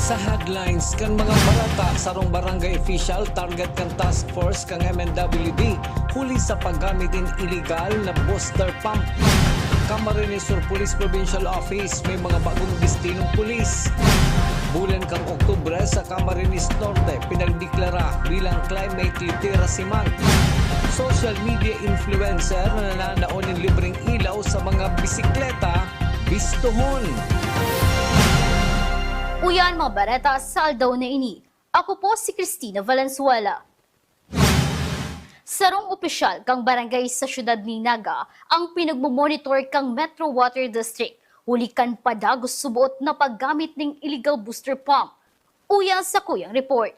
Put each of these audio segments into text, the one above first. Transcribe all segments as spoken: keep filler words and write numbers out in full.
Sa headlines kan mga balita, sarong barangay official target kan task force kan M N W D huli sa paggamit nin iligal na booster pump. Camarines Sur Police Provincial Office, may mga bagong destinong pulis. Bulan kan Oktubre sa Camarines Norte, pinagdeklara bilang Climate Literacy Month. Social media influencer na nananao nin libreng ilaw sa mga bisikleta, bistohon. Uyan mga bareta sa aldaw na ini. Ako po si Christina Valenzuela. Sarong opisyal kan barangay sa siyudad nin Naga ang pinagmo-monitor kan Metro Water District huli kan padagos suboot na paggamit nin illegal booster pump. Uya sa kuyang report.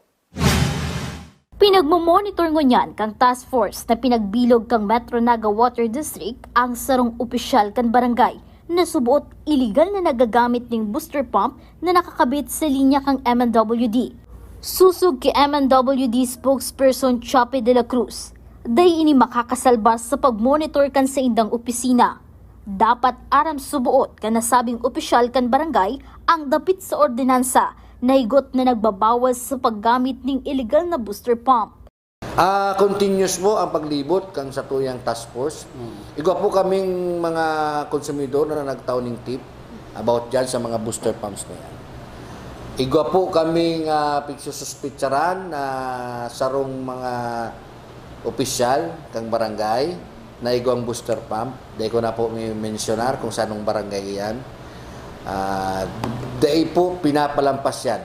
Pinagmo-monitor ngunyan kan task force na pinagbilog kan Metro Naga Water District ang sarong opisyal kan barangay na suboot iligal na nagagamit ning booster pump na nakakabit sa linya kan M N W D. Susog ki M N W D spokesperson Chappie de la Cruz, dai ini makakasalba sa pagmonitor kan saindang opisina. Dapat aram suboot kan nasabing opisyal kan barangay ang dapit sa ordinansa na higot na nagbabawal sa paggamit ning iligal na booster pump. Ah, continuous po ang paglibot kan satuyang task force. Igwa po kaming mga konsumidor na nagtao ning tip about dyan sa mga booster pumps na yan. Igwa po kaming, ah, pigsususpitsaran na sarong mga opisyal kang barangay na igwang booster pump. Dai ko na po mi-, mensyonar kung sanong barangay iyan. Ah, dai po pinapalampas yan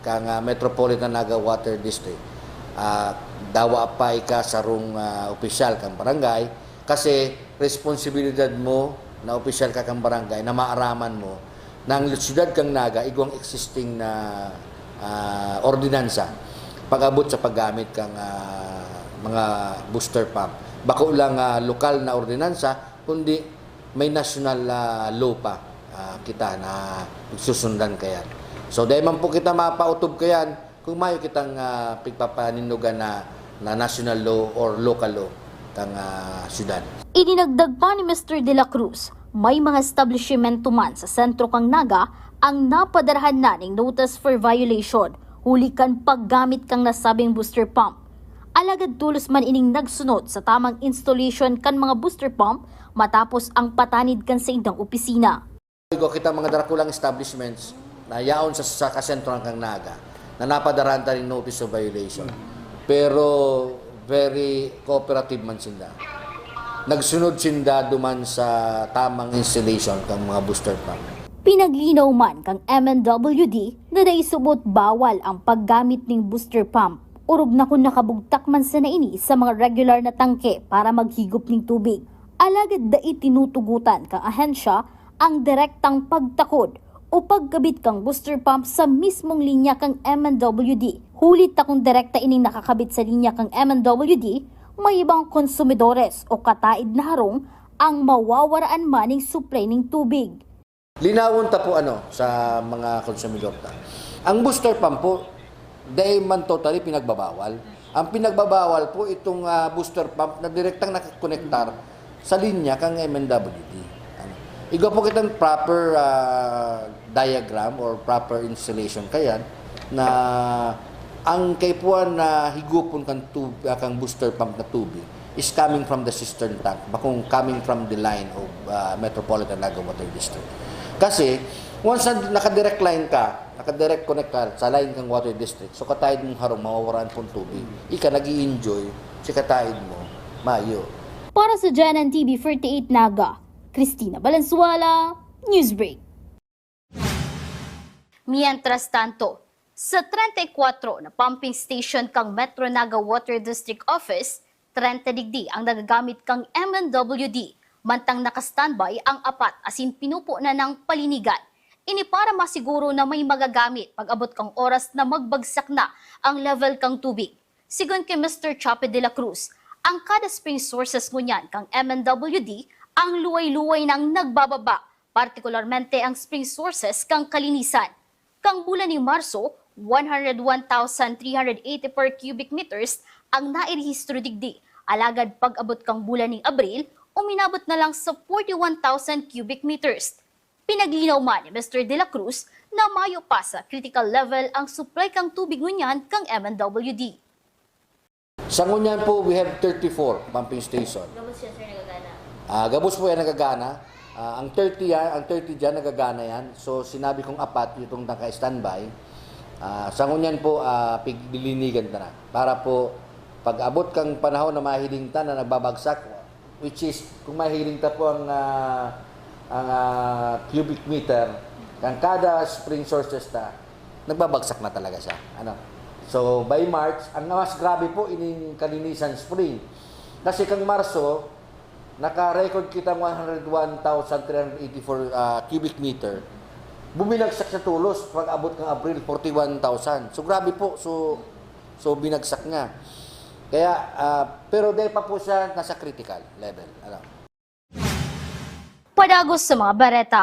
kang, ah, Metropolitan Naga Water District. Ah, dawa pa ika sarong, ah, opisyal kang barangay, kasi responsibilidad mo na opisyal ka kang barangay na maaraman mo na ang siyudad kang Naga igwang existing na, ah, ordinansa pag-abot sa paggamit kang, ah, mga booster pump. Bako lang, ah, lokal na ordinansa, kundi may national, ah, law pa, ah, kita na pagsusundan kayan. So, dai man po kita mapautob kayan kung mayo kitang, ah, pigpapanindogan na, na national law or local law kang, ah, syudad. Idinagdag pa ni Mister De La Cruz, may mga establishmento man sa sentro kang Naga ang napadarahan na ning notice for violation huli kan paggamit kang nasabing booster pump. Alagad tolos man ining nagsunod sa tamang installation kan mga booster pump matapos ang patanid kan saindang opisina. Igwa kita mga darakulang establishments na yaon sa, sa kasentro kang Naga na napadarahan ta ning notice of violation. Pero very cooperative man sinda. Nagsunod sinda duman sa tamang installation kang mga booster pump. Pinaglinaw man kang M N W D na dai subot bawal ang paggamit ning booster pump, orog na kun nakabugtak man sana ini sa mga regular na tangke para maghigop ning tubig. Alagad dai tinutugotan kang ahensya ang direktang pagtakod o pagkabit kang booster pump sa mismong linya kang M N W D. Huli ta kun direkta ining nakakabit sa linya kang M N W D, may ibang konsumidores o kataid na harong ang mawawaraan man ning supply ning tubig. Linawon ta po, ano, sa mga konsumidor ta. Ang booster pump po, dai man totally pinagbabawal. Ang pinagbabawal po itong, ah, booster pump na direktang nakakonektar sa linya kang M N W D. Ano. Igwa po kitang proper, ah, diagram or proper installation kayan na ang kaipuhan na higupon kang tub-, ah, kang booster pump na tubig is coming from the cistern tank, bakong coming from the line of, ah, Metropolitan Naga Water District. Kasi, once na naka-direct line ka, naka-direct connect ka sa line kang water district, so kataid mong harong, mawawaraan pong tubig. Ika nag-i-enjoy, si kataid mo, mayo. Para sa G N N T V forty-eight Naga, Christina Valenzuela, Newsbreak. Mientras tanto, sa treinta y cuatro na pumping station kang Metro Naga Water District Office, treinta digdi ang nagagamit kang M N W D, mantang naka-standby ang apat asin pinupunan nang palinigan. Ini para masiguro na may magagamit pag-abot kang oras na magbagsak na ang level kang tubig. Sigon ki Mister Chape de la Cruz, ang kada spring sources ngunyan kang M N W D ang luway-luway nang nagbababa, partikularmente ang spring sources kang kalinisan. Kang bulan nin Marso, one hundred one thousand three hundred eighty-four cubic meters ang nairehistro digdi, alagad pag-abot kang bulan nin Abril, uminabot na lang sa forty-one thousand cubic meters. Pinaglinaw man ni Mister De La Cruz na mayo pa sa critical level ang supply kan tubig ngunyan kan M N W D. Sa ngunyan po, we have thirty-four pumping station. Gabos yan, sir, nagagana? Ah, gabos po yan nagagana. Ah, ang thirty yan, ang thirty dyan nagagana yan. So sinabi kong apat itong naka-standby. Ah, sa ngunyan po, ah, pigdilinigan ta na. Para po, pag abot kang panahon na mahiling ta na nagbabagsak, which is, kung mahiling ta po ang, ah, ang ah, cubic meter, kan kada spring sources ta, nagbabagsak na talaga siya. Ano? So, by March, ang mas grabe po ining kalinisan spring. Kasi kang Marso, naka-record kita one hundred one thousand three hundred eighty-four ah, cubic meter. Bumagsak siya tulos pag abot ng Abril, forty-one thousand. So grabe po. So so binagsak niya. Kaya ah, pero dahil pa po siya nasa critical level. Ano? Padagos sa mga bareta.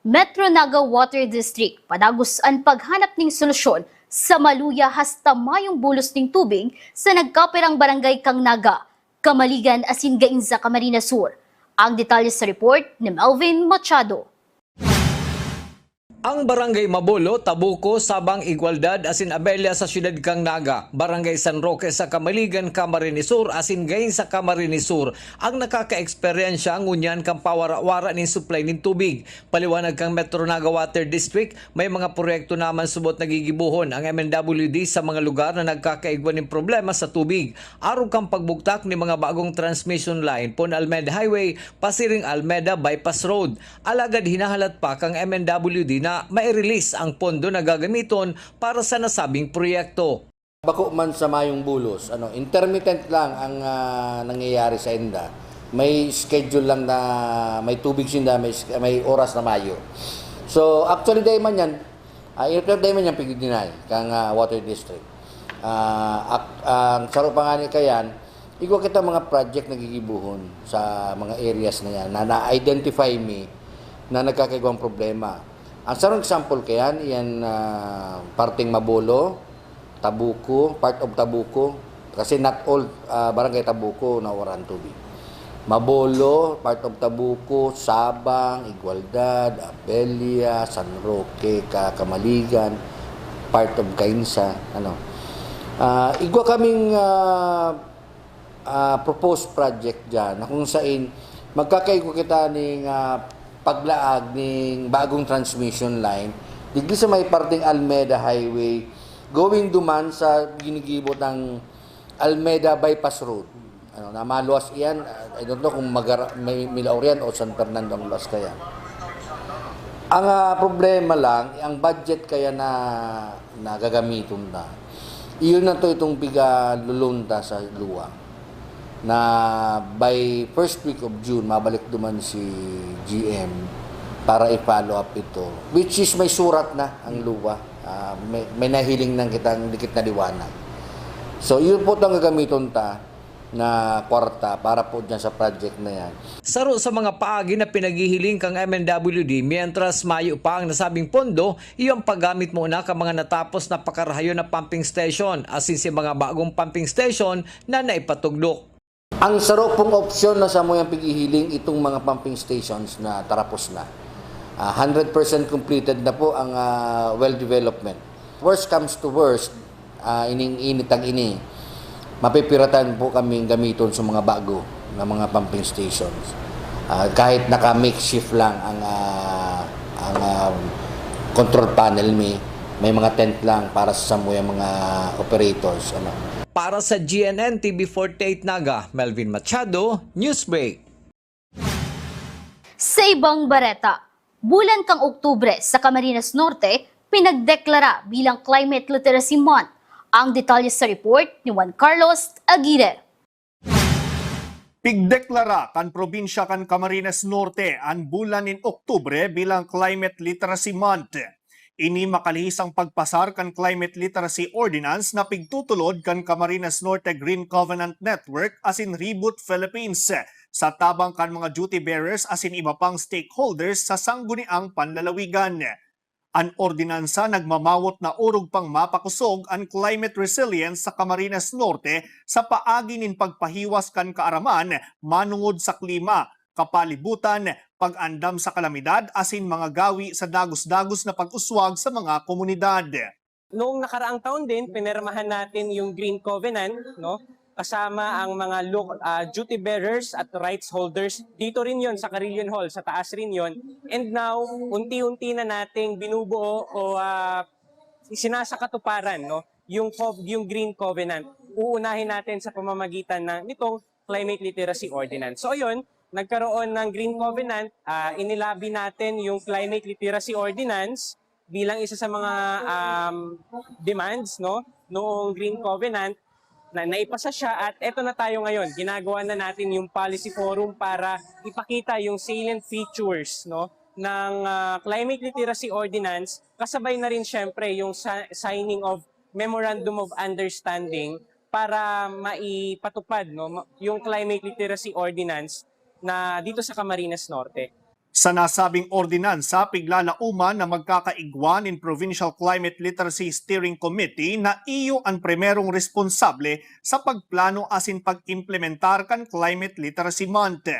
Metro Naga Water District, padagos an paghanap ning solusyon sa maluya hasta mayong bulos ning tubig sa nagkapirang barangay kan Naga, Camaligan asin Gainza, Camarines Sur. Ang detalye sa report ni Melvin Machado. Ang barangay Mabolo, Tabuco, Sabang, Igualdad asin Abella sa siyudad kan Naga, Barangay San Roque sa Camaligan, Camarines Sur asin Gainza, Camarines Sur ang nakakaeksperyensya ngunyan kan pawara-wara nin supply nin tubig. Paliwanag kan Metro Naga Water District, may mga proyekto na man subot na gigibohon ang M N W D sa mga lugar na nagkakaigwa nin problema sa tubig, arog kan pagbugtak nin mga bagong transmission line poon Almeda Highway pasiring Almeda Bypass Road. Alagad hinahalat pa kan M N W D na mai-release ang pondo na gagamiton para sa nasabing proyekto. Bako man sa mayong bulos, ano, intermittent lang ang ah, nangyayari sa inda. May schedule lang na may tubig sinda, may, may oras na mayo. So actually, dahil man yan, uh, dahil man yan pigdinay kang ah, water district. Ah, ak- ang saro pa nga ni kayan, igwa kita mga project na gigibuhon sa mga areas na yan na na-identify mi na nagkakaigwang problema. Ang sarong example kayan, yan ah, parting Mabolo, Tabuco, part of Tabuco, kasi not all ah, barangay Tabuco nawaran tubig. Mabolo, part of Tabuco, Sabang, Igualdad, Abella, San Roque, Ka- Camaligan, part of Gainza, ano. Ah, igwa kaming ah, ah, proposed project diyan na kung sain magkakaigwa kita ning ah, paglaag ning bagong transmission line digdi sa may parting Almeda Highway going duman sa ginigibo ng Almeda Bypass Road. Ano, na maluwas iyan, I don't know kung magara, may Milaor yan o San Fernando ang luwas kaya. Ang ah, problema lang, ang budget kaya na, na gagamiton na, iyon na to itong pigalulunta sa luwa na by first week of June, mabalik duman si G M para i-follow up ito. Which is may surat na ang luwa. Ah, may, may nahiling nang kitang dikit na liwanag. So, yun po itong gagamiton ta na kwarta para po dyan sa project na yan. Saro sa mga paagi na pinaghihiling kang M N W D mientras mayo pa ang nasabing pondo, iyo ang paggamit muna kan mga natapos na pakarahayon na pumping station asin sa mga bagong pumping station na naipatugdok. Ang saro pong opsyon na samuyang pighihiling itong mga pumping stations na tarapos na. Ah, hundred percent completed na po ang ah, well development. Worst comes to worst, ah, ining init ang ini, mapipiratan po kaming gamiton sa mga bago na mga pumping stations. Ah, kahit naka-makeshift lang ang ah, ang ah, control panel mi, may mga tent lang para sa samuyang mga operators. Ano. Para sa G N N T V forty-eight Naga, Melvin Machado, Newsbreak. Sa ibang bareta, bulan kang Oktubre sa Camarines Norte, pinagdeklara bilang Climate Literacy Month. Ang detalye sa report ni Juan Carlos Aguirre. Pigdeklara kan probinsya kan Camarines Norte an bulan nin Oktubre bilang Climate Literacy Month. Ini makalihis ang pagpasar kan Climate Literacy Ordinance na pigtutulod kan Camarines Norte Green Covenant Network asin Reboot Philippines sa tabang kan mga duty bearers asin iba pang stakeholders sa sangguniang panlalawigan. An ordinansa nagmamawot na orog pang mapakosog an climate resilience sa Camarines Norte sa paagi nin pagpahiwas kan kaaraman manongod sa klima, kapalibutan, pag-andam sa kalamidad asin mga gawi sa dagos-dagos na pag-uswag sa mga komunidad. Noong nakaraang taon din, pinirmahan natin yung Green Covenant, no? Kasama ang mga lo- ah, duty bearers at rights holders. Dito rin yon sa Carillon Hall, sa taas rin yon. And now, unti-unti na nating binubuo o ah, sinasakatuparan, no? Yung, co- yung Green Covenant. Uunahin natin sa pamamagitan ng nitong Climate Literacy Ordinance. So ayun, nagkaroon ng Green Covenant, ah, inilabi natin yung Climate Literacy Ordinance bilang isa sa mga um, demands, no, noong Green Covenant na naipasa siya, at eto na tayo ngayon, ginagawa na natin yung policy forum para ipakita yung salient features, no, ng ah, Climate Literacy Ordinance, kasabay na rin syempre yung sa- signing of Memorandum of Understanding para maipatupad, no, ma- yung Climate Literacy Ordinance na dito sa Camarines Norte. Sa nasabing ordinansa, piglalauman na magkakaigwa nin Provincial Climate Literacy Steering Committee na iyo an primerong responsable sa pagplano asin pag-implementar kan Climate Literacy Month.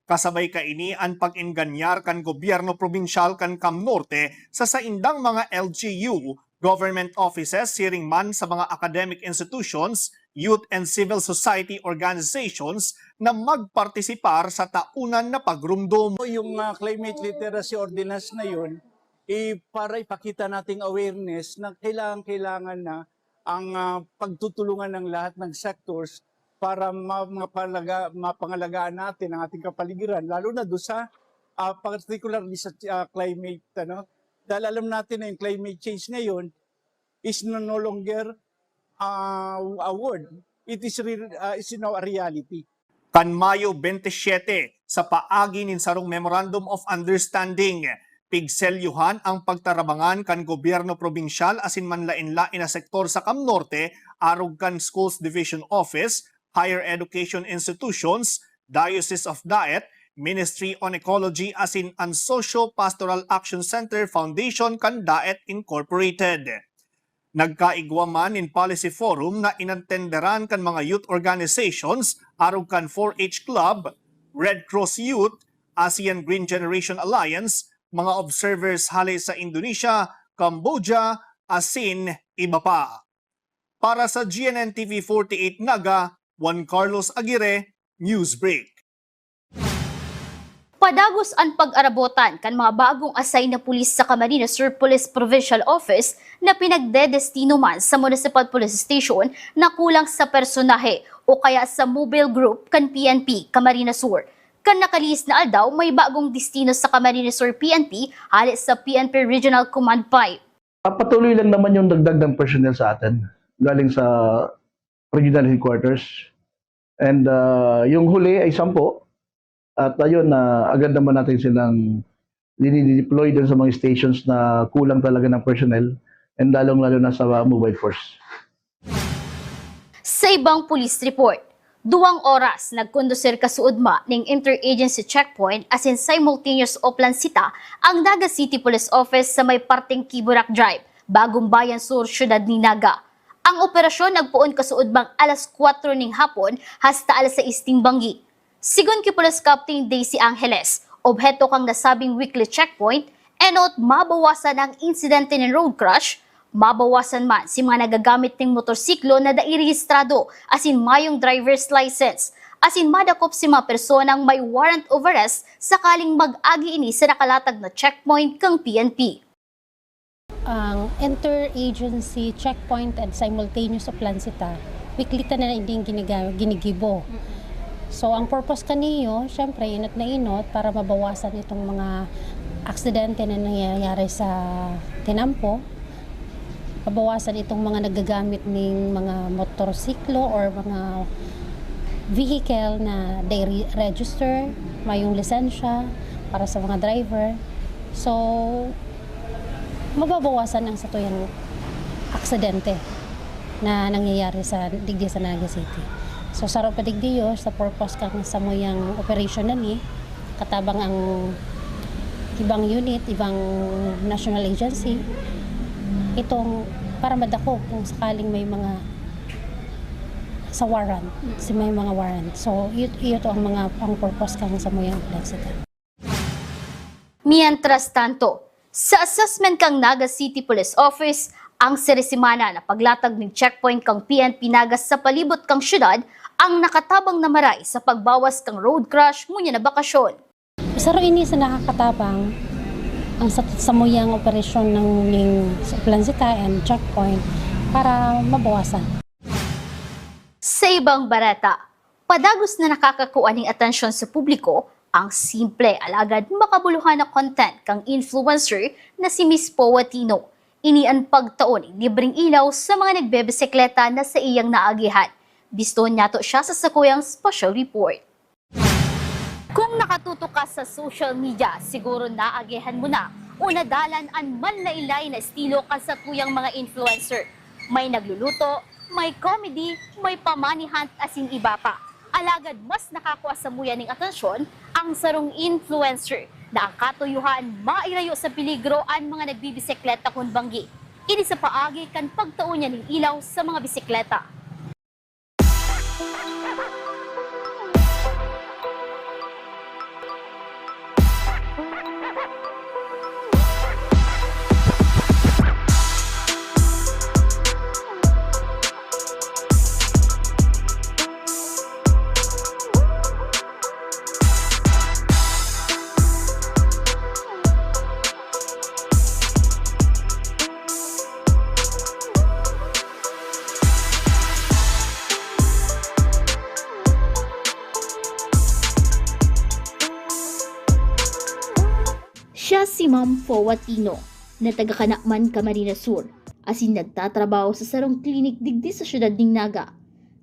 Kasabay kaini an pag-engganyar kan gobyerno probinsyal kan Cam Norte sa saindang mga L G U, government offices siring man sa mga academic institutions, youth and civil society organizations na magpartisipar sa taonan na pagrumdom. Yung ah, climate literacy ordinance na yun, i- para ipakita nating awareness na kailangan-kailangan na ang ah, pagtutulungan ng lahat ng sectors para ma- mapalaga- mapangalagaan natin ang ating kapaligiran, lalo na doon sa ah, particularly sa ah, climate, ano? Dahil alam natin na yung climate change ngayon is no, no longer ah, a word. It is real, ah, is now a reality. Kan Mayo twenty-seven, sa paagi nin sarong Memorandum of Understanding, pigselyohan ang pagtarabangan kan gobyerno probinsyal asin manlaen-laen na sektor sa Cam Norte, arog kan Schools Division Office, Higher Education Institutions, Diocese of Daet, Ministry on Ecology asin an Socio-Pastoral Action Center Foundation kan Daet Incorporated. Nagkaigwa man nin policy forum na inantenderan kan mga youth organizations arog kan four H Club, Red Cross Youth, ASEAN Green Generation Alliance, mga observers hale sa Indonesia, Cambodia, asin iba pa. Para sa G N N T V forty-eight Naga, Juan Carlos Aguirre, Newsbreak. Padagos an pag-arabotan kan mga bagong assign na pulis sa Camarines Sur Police Provincial Office na pinagdedestino man sa Municipal Police Station na kulang sa personahe o kaya sa mobile group kan P N P Camarines Sur. Kan nakalihis na aldaw, may bagong destino sa Camarines Sur P N P hale sa P N P Regional Command five. Ah, patuloy lang naman yung dagdag ng personnel sa atin galing sa regional headquarters. And ah, yung huli ay sampu. At ayun, na agad naman natin silang dinideploy dun sa mga stations na kulang talaga ng personnel, and lalong-lalo na sa mobile force. Sa ibang police report, duwang oras nagkondusir kasuodma ning interagency checkpoint asin simultaneous Oplan Cita ang Naga City Police Office sa may parteng Kiburak Drive, Bagong Bayan Sur, siyudad ni Naga. Ang operasyon nagpoon kasuodmang alas kwatro ning hapon hasta alas sais ning banggi. Sigon ki Police Captain Daisy Angeles, obheto kan nasabing weekly checkpoint, enot mabawasan ang insidente nin road crash, mabawasan man si mga nagagamit ning motorsiklo na dai rehistrado asin mayong driver's license, asin madakop si mga personang may warrant of arrest sakaling mag-agi ini sa nakalatag na checkpoint kan P N P. Ang interagency checkpoint and simultaneous Oplan Cita, weekly ta na ding giniga- ginigibo. So, ang purpose kaniyo, syempre, inot na inot para mabawasan itong mga aksidente na nangyayari sa tinampo. Mabawasan itong mga nagagamit ning mga motorsiklo or mga vehicle na they re- register, mayong lisensya para sa mga driver. So, mababawasan ang satuyang aksidente na nangyayari sa digdi sa Naga City. So, saro pa digdi yo, sa purpose kan samuyang operasyon na ni, katabang ang ibang unit, ibang national agency, itong para madakop kung sakaling may mga sa warrant, si may mga warrant. So, iyo, iyo to ang mga ang purpose kan samuyang Oplan Cita. Mientras tanto, sa assessment kan Naga City Police Office, ang sere semana na paglatag nin checkpoint kan P N P Naga sa palibot kan syudad ang nakatabang na maray sa pagbawas kan road crash ngunyan na bakasyon. Saro ini sa nakakatabang ang sa, samuyang operasyon ng ning sa Plansita and checkpoint para mabawasan. Sa ibang bareta, padagos na nakakakua nin atensyon sa publiko ang simple alagad makabuluhan na content kan influencer na si Miss Poa Tino. Ini an pagtao nin libreng ilaw sa mga nagbebisikleta na saiyang naagihan. Bistohon niyato siya sa sakuyang special report. Kung nakatutok ka sa social media, siguro naagihan mo na o nadalan an manlaylay na estilo kan satuyang mga influencer. May nagluluto, may comedy, may pa-money hunt asin iba pa. Alagad mas nakakua samuya nin atensyon ang sarong influencer na ang katuyohan mairayo sa peligro an mga nagbibisikleta kun banggi. Ini sa paagi kan pagtao niya nin ilaw sa mga bisikleta. Siya si Ma'am Fowa Tino, na taga Canaman, Camarines Sur, asin nagtatrabaho sa sarong klinik digdi sa siyudad nin Naga.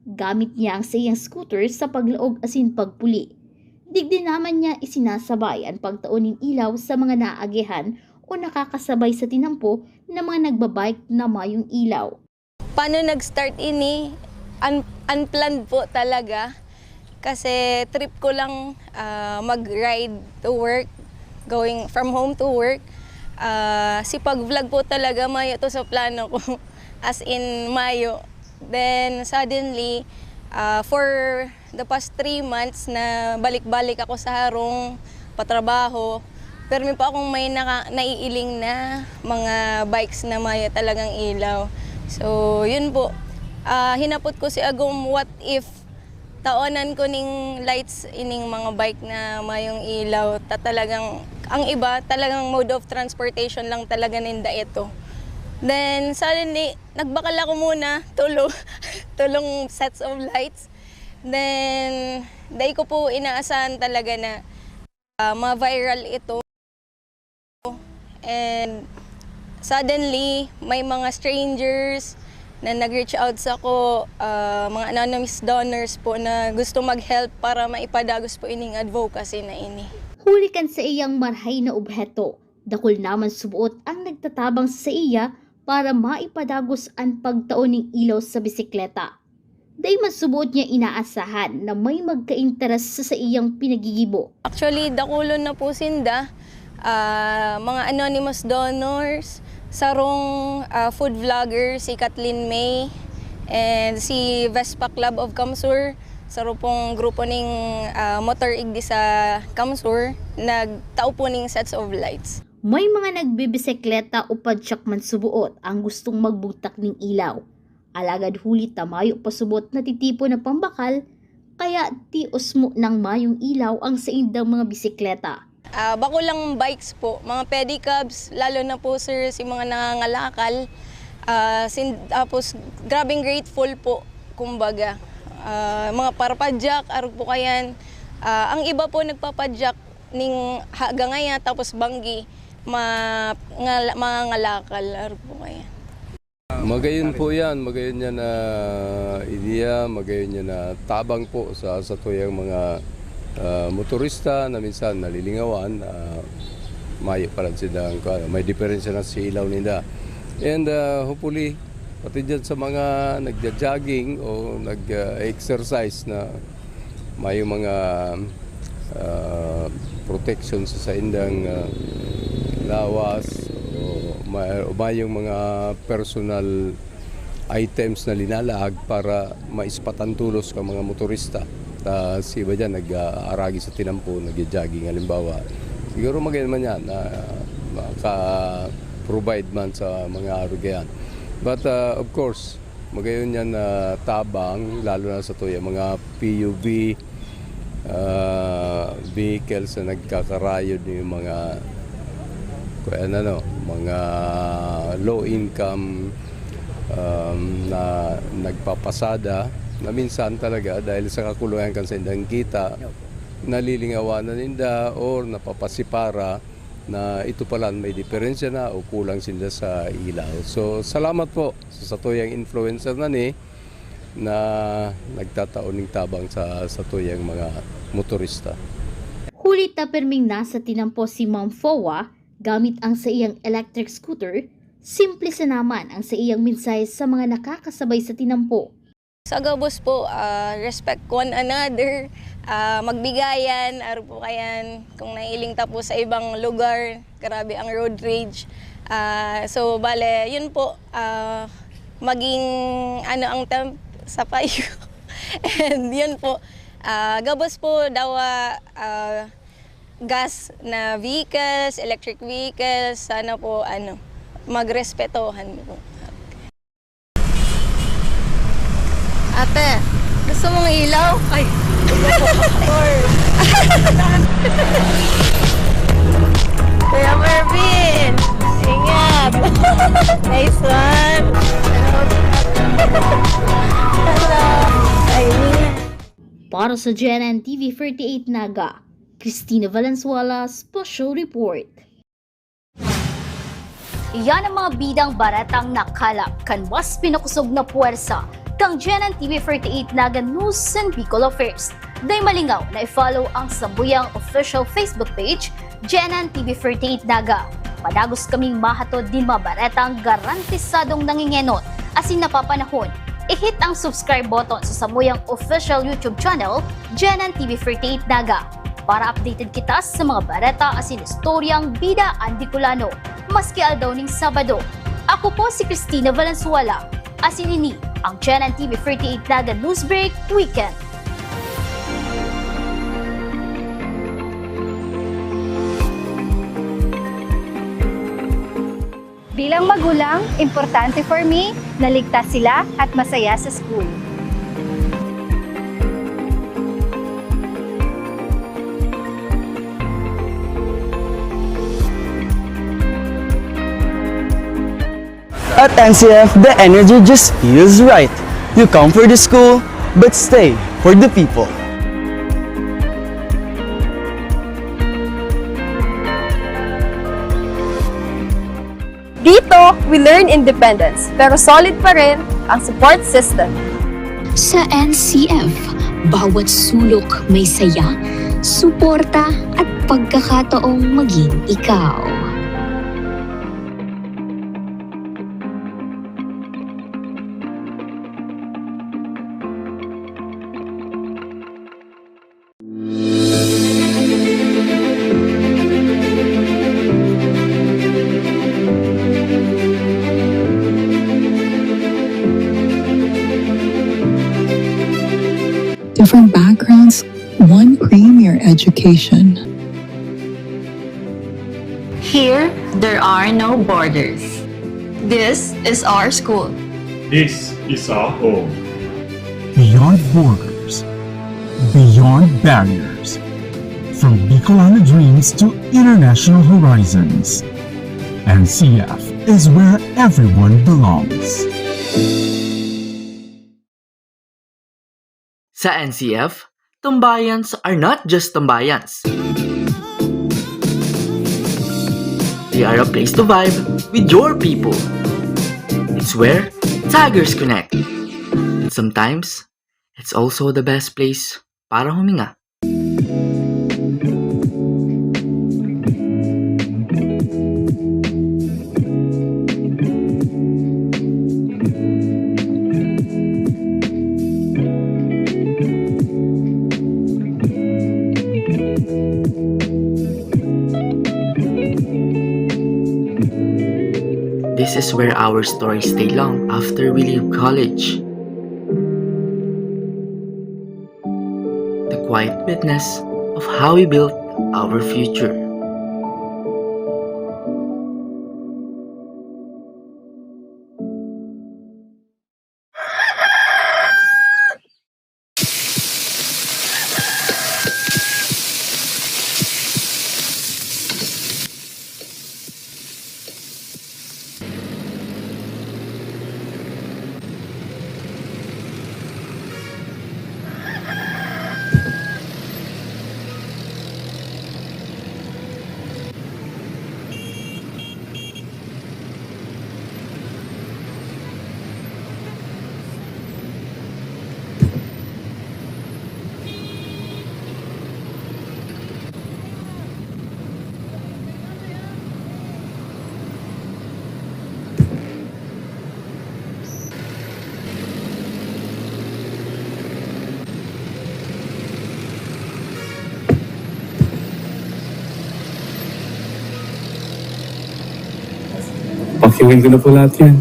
Gamit niya ang saiyang scooter sa paglaog asin pagpuli. Digdi naman niya isinasabay an pagtao nin ilaw sa mga naagihan o nakakasabay sa tinampo na mga nagbabike na mayong ilaw. Paano nag-start ini? Un-, unplanned po talaga. Kasi trip ko lang, ah, mag-ride to work, going from home to work. Ah, si pag-vlog po talaga, mayo to sa plano ko. As in, mayo. Then, suddenly, ah, for the past three months na balik-balik ako sa harong patrabaho, permi pa akong may naka-, naiiling na mga bikes na mayo talagang ilaw. So, yun po. Ah, hinapot ko si Agom, what if taonan ko ning lights ining mga bike na mayong ilaw? Ta talagang, ang iba, talagang mode of transportation lang talaga ninda ito. Then, suddenly, nagbakal ako muna, tulo, tulong sets of lights. Then, dai ko po inaasahan talaga na, ah, ma-viral ito. And suddenly, may mga strangers na nag-reach out sako, ah, mga anonymous donors po na gusto mag-help para maipadagos po ining advocacy na ini. Huli kan saiyang marahay na obheto, dakul naman suboot ang nagtatabang sa saiya para maipadagos an pagtao nin ilaw sa bisikleta. Dai man suboot niya inaasahan na may magka-interes sa saiyang pinagigibo. Actually, dakulon na po sinda, ah, mga anonymous donors, sarong, ah, food vlogger, si Kathleen May, and si Vespa Club of Kamsur, saro pong grupo ning, ah, motor igdi sa Kamsur, nagtao po ning sets of lights. May mga nagbibisikleta o padyak man suboot ang gustong magbugtak nin ilaw. Alagad huli ta mayo pa suboot natitipon na pambakal, kaya tios mo nang mayong ilaw ang saindang mga bisikleta. Ah, bako lang bikes po, mga pedicabs, lalo na po, sir, si mga nangangalakal. Ah, sin-, tapos, grabing grateful po, kumbaga. Ah, mga parapadyak, arog po kayan. Ah, ang iba po nagpapadyak ning ha-, gangaya, tapos banggi, ma-, ngala-, mangangalakal, arog po kayan. Magayon po yan, magayon yan na ideya, magayon yan na tabang po sa satuyang mga, ah, motorista na minsan nalilingawan, ah, mayo pa lang silang, kuwan, may diferensya na sa ilaw ninda. And, ah, hopefully, pati dyan sa mga nagja-jogging o nag, ah, exercise na mayong mga, ah, protection sa saindang, ah, lawas o ma-, o mayong mga personal items na linalaag para maispatan tolos kan mga motorista. Ta si iba diyan nag-aaragi sa tinampo, nagja-jogging halimbawa. Siguro magayon man yan, ah, maka-provide man sa mga arugayan. But, ah, of course, magayon yan na tabang, lalo na sa tuya, mga P U V, ah, vehicles na nagkakarayod, yung mga, kuwan, ano, mga low income, um, na nagpapasada, na minsan talaga dahil sa kakulangan kan saindang kita, nalilingawanan ninda or napapasipara na ito pala may diferensya na o kulang sinda sa ilaw. So, salamat po sa satuyang influencer na ni na nagtatao ning tabang sa satuyang mga motorista. Huli ta pirming nasa tinampo si Ma'am Fowa gamit ang saiyang electric scooter, simple sana man ang saiyang mensahe sa mga nakakasabay sa tinampo. Sa gabos po, ah, respect one another, ah, magbigayan, aro po kayan, kung nahiling ta po sa ibang lugar, grabe ang road rage. Ah, so, bale, yun po, ah, maging ano ang temp sa payo. And yun po, ah, gabos po, dawa, ah, gas na vehicles, electric vehicles, sana po, ano, magrespetohan po. Ate, gusto mong ilaw? Ay. Kuya Mervin, ingat. Nice one. Hello. Ay. Para sa G N N T V forty-eight Naga, Christina Valenzuela, Special Report. Iyan ang mga bidang baretang nakalap kan mas pinakosog na puwersa kan G N N T V forty-eight Naga News and Bicol Affairs. Dai malingaw na i-follow ang sambuyang official Facebook page, G N N T V forty-eight Naga. Padagos kaming mahatod nin mga baretang garantisadong nangingenot asin napapanahon. I-hit ang subscribe button sa samuyang official YouTube channel, G N N T V forty-eight Naga. Para updated kita sa mga bareta asin istoryang bida an Bicolano, maski aldaw nin Sabado. Ako po si Christina Valenzuela, asin ini ang G N N T V forty-eight Naga News Break Weekend. Bilang magulang, importante for me na ligtas sila at masaya sa school. At N C F, the energy just feels right. You come for the school, but stay for the people. Dito, we learn independence, pero solid pa rin ang support system. Sa N C F, bawat sulok may saya, suporta at pagkakataong maging ikaw. Different backgrounds, one premier education. Here, there are no borders. This is our school. This is our home. Beyond borders, beyond barriers, from Bicolano dreams to international horizons, N C F is where everyone belongs. Sa N C F, tambayans are not just tambayans. They are a place to vibe with your people. It's where Tigers connect. And sometimes, it's also the best place para huminga. This is where our stories stay long after we leave college. The quiet witness of how we built our future. Gawin ko na po lahat yan.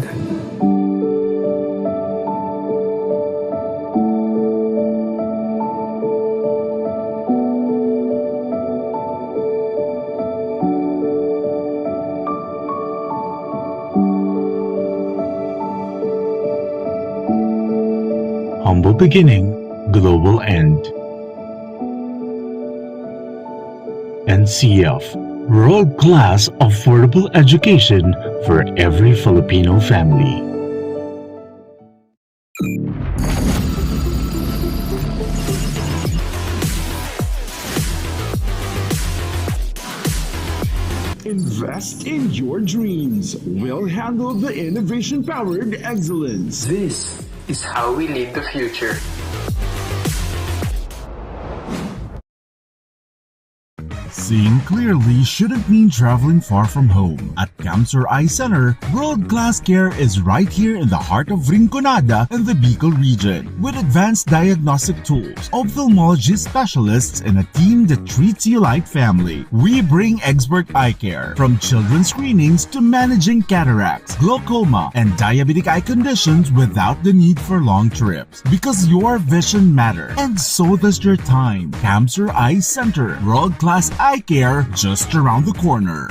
Humble beginning, global end. N C F, world-class affordable education for every Filipino family. Invest in your dreams. We'll handle the innovation powered excellence. This is how we lead the future. Seeing clearly shouldn't mean traveling far from home. At Camsur Eye Center, world-class care is right here in the heart of Rinconada and the Bicol region. With advanced diagnostic tools, ophthalmology specialists, and a team that treats you like family, we bring expert eye care. From children's screenings to managing cataracts, glaucoma, and diabetic eye conditions without the need for long trips. Because your vision matters, and so does your time. Camsur Eye Center, world-class eye care just around the corner.